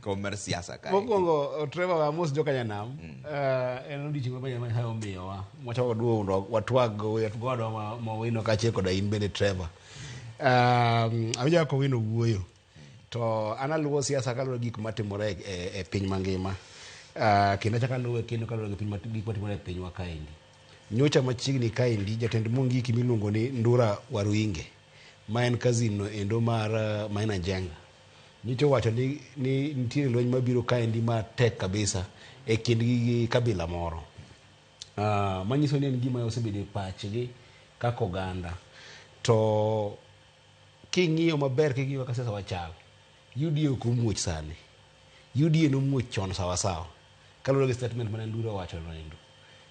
Kom mar siasa kae. Mokwongo, Trevor, amos jokanyanam. En odiochieng' maber ma Nyasaye omiyowa. Wachako waduogo mondo watwag gowadwa ma Owino kaachiel koda in bende, Trevor. Awinjo kaka Owino wuoyo. To an aluwo siasa kaluwore gi gik matimore e piny mangima. Kendo achako aluwe kendo kaluwore gi gik matimore e pinywa kaendi. Nyocha machiegni kaendi, jatend Mungiki miluongo ni Ndura Waruinge, ma en cousin no endo mar Maina Njenga, nyocha owacho ni nitiere lweny mabiro kaendi matek kabisa e kindgi gi kabila moro. Manyiso ni en gima osebedo e pachgi kaka oganda. To king'iyo maber, king'iyo kaka siasa wachal, UDA ok omuoch sani. UDA nomuoch chon sawasawa. Kaluwore gi statement mane Ndura owacho no endo.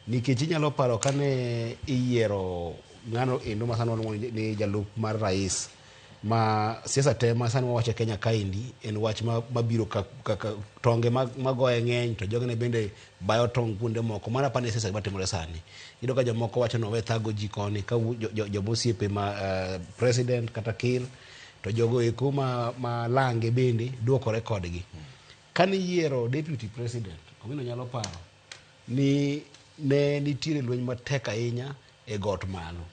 Nikech inyalo paro kane iyiero ng'ano endo ma sani waluongo ni jalup mar rais, ma siasa te ma sani wawacho e Kenya kaendi en wach mabiro ka tonge magoye ng'eny to jogene bende bayo tong' kuonde moko. Mano apani siasa matimore sani. Iyudo ka jomoko wacho ni owe thago ji koni ka joma osiepe ma president kata ker to jogo eko ma lange bende duokore kodgi. Kane iyiero deputy president, Owino nyalo paro ni ne nitiere lweny matek ahinya e got malo.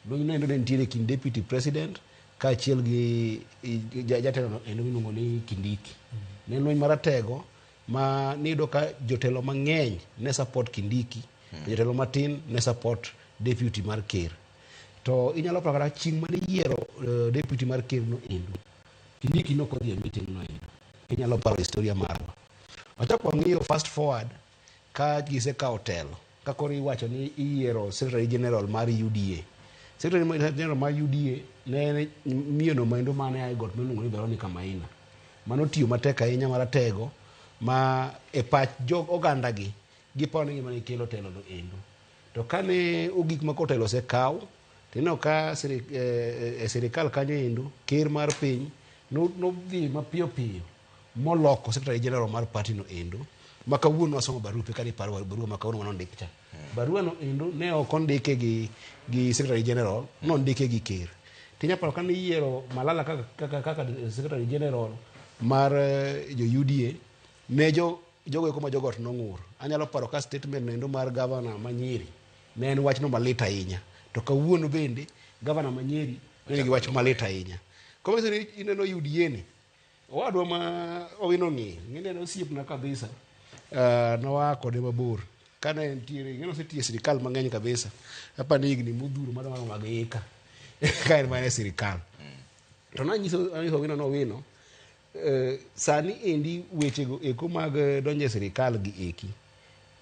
Lweny no endo ne nitiere e kind deputy president kaachiel gi jatelo no endo miluongo ni Kindiki. Ne en lweny maratego ma niyudo ka jotelo mang'eny ne support Kindiki, to jotelo matin ne support deputy mar ker. To inyalo paro kata chieng' mane iyiero deputy mar ker no endo, Kindiki ne ok odhi e meeting no endo. Inyalo paro historia marwa. Wachak wang'iyo fast forward ka gisekawo telo, ka koro iwacho ni iyiero secretary general mar UDA. Secretary general mar UDA ne en miyo no maendo mane a e got miluongo ni Veronica Maina. Mano tiyo matek ahinya maratego ma e pach jo oganda gi giparo ni gima ne kelo telo no endo. To kane ogik ma kotelo osekaw, tineno ka e sirikal kanyo endo, ker mar piny nodhi mapiyo piyo moloko secretary general mar party no endo ma kawuono wasomo barupe kani paro barua ma kawuono manondik cha. Barua no endo ne ok ondike gi secretary general, nondike gi ker. Tinya paro kane iyiero Malala kaka secretary general mar jo UDA, ne jogo eko ma jogot nong'ur. Anyalo paro ka statement no endo mar governor ma Nyeri ne en wachno malit ahinya. To kawuono bende governor ma Nyeri ne nigi wach malit ahinya. Koro manyiso ni ineno UDA ni owadwa ma Owino ni ng'ine osiepna kabisa. Noa kode mabor kane entiere, ing'e osetiyo e sirikal mang'eny kabisa. Apani higni modhuro madongo mag ika ka en mana e sirikal. To nanyiso Owino no Owino, sani endi wechego eko mag donjo e sirikal gi eki.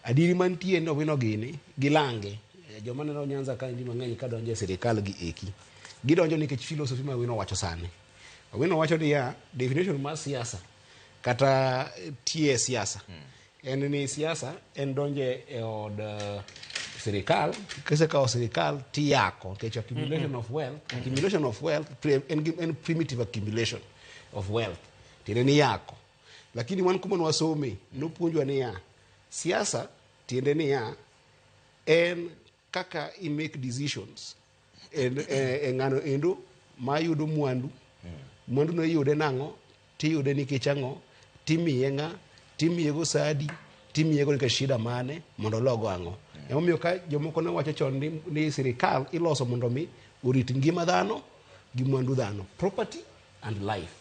Adieri mantie ni Owino gini gilange. Joma neno Nyanza ka endi mang'eny ka donjo e sirikal gi eki. Gidonjo nikech philosophy ma Owino wacho sani. Owino wacho niya, definition mar siasa kata tie siasa en ni siasa en donjo e od sirikal, kisekawo sirikal tiyako nikech accumulation of wealth, accumulation of wealth en primitive accumulation of wealth, tiende ni yako. Lakini wan kuma nwasome nopuonjwa niya siasa tiende niya en kaka i make decisions e ng'ano endo mayudo mwandu. Mwandu no iyude nang'o, tiyude nikech ang'o, timiye ng'a, timiye go sadi, timiye go nikech shida mane, mondo ologo ang'o. Emomiyo ka jomoko ne wacho chon ni sirikal iloso mondo mi orit ngima dhano gi mwandu dhano, property and life.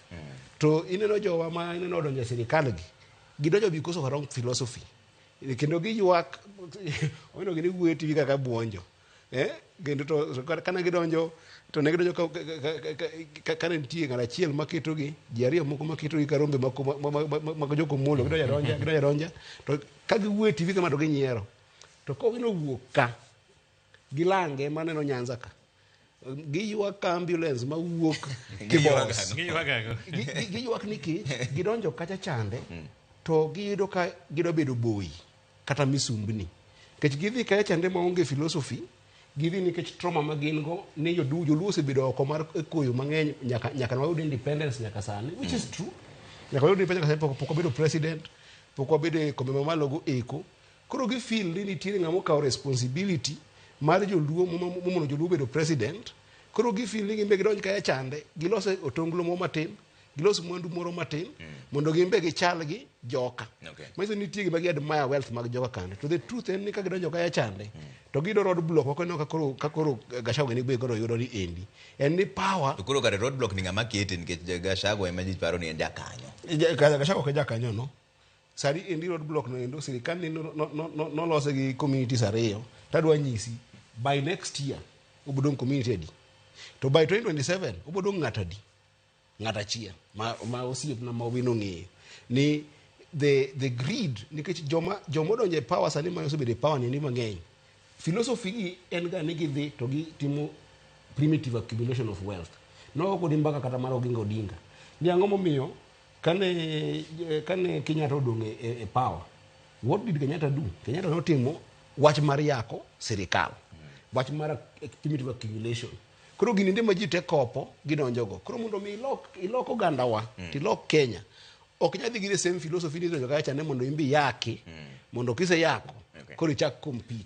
To ineno jowa ma ineno odonjo e sirikal gi, gidonjo because of a wrong philosophy. Kendo giywak, oneno gini wuoyo e TV kaka buonjo. Kendo to kane gidonjo, to ne gidonjo ka ne nitie ng'at achiel maketogi, ji ariyo moko maketogi ka rombe mag jokomolo, gidonjo adonja, gidonjo adonja. To ka giwuoyo e TV kama to ginyiero. To kowino owuok ka, gilange maneno Nyanza ka, giywak ka ambulance mawuok Kibos. Giywak ang'o? Giywak nikech gidonjo kacha chande, to giyudo ka gidwa bedo boyi kata misumbni. Nikech gidhi kacha chande maonge philosophy, gidhi nikech trauma ma gin go ni joluo osebedo oko mar koyo mang'eny nyaka wayud independence nyaka sani, which is true. Nyaka wayud independence nyaka sani, pok wabedo president, pok wabedo e kombe mamalo go eko. Koro gi feel ni nitiere ng'ama okawo responsibility mar joluo momono joluo bedo president. Koro gi feel ni gin be gidonj kacha chande, gilose otonglo moro matin, Gilos mwandu moro matin mondo gin be gichal gi joka. Okay. Manyiso ni nitie gima gi admire wealth mag joka kande. To the truth en ni ka gidonjo kaya chande, to giyudo road block moko ineno ka koro ka koro Gachagua gini be koro yudo ni endi. En ni power To koro kare roadblock ni ng'ama kete nikech Gachagua ema ji paro ni en jakanyo. Gachagua ok e jakanyo no. Sani endi road block no endo sirikal ni nolose gi communities ariyo. Tadwa nyisi by next year obodong' community adi? To by 2027 obodong' ng'at adi? Ng'at achiel ma osiepna ma Owino ong'eyo ni the greed nikech joma odonjo e power sani ma osebedo e power ni mang'eny philosophy gi en ga ni gidhi to gitimo primitive accumulation of wealth nogo kodi mbaka kata mar Oginga Odinga ni ang'o momiyo kane Kenyatta odong' e power, what did Kenyatta do? Kenyatta notimo wach mar yako sirikal, wach mar primitive accumulation. Koro gini ndi ma ji te kopo gidonjogo. Koro mondo mi ilok ogandawa tilok Kenya, ok nyal dhi gi the same philosophy ni donjo kacha ne mondo imbi yaki, mondo kiseyako koro ichak compete.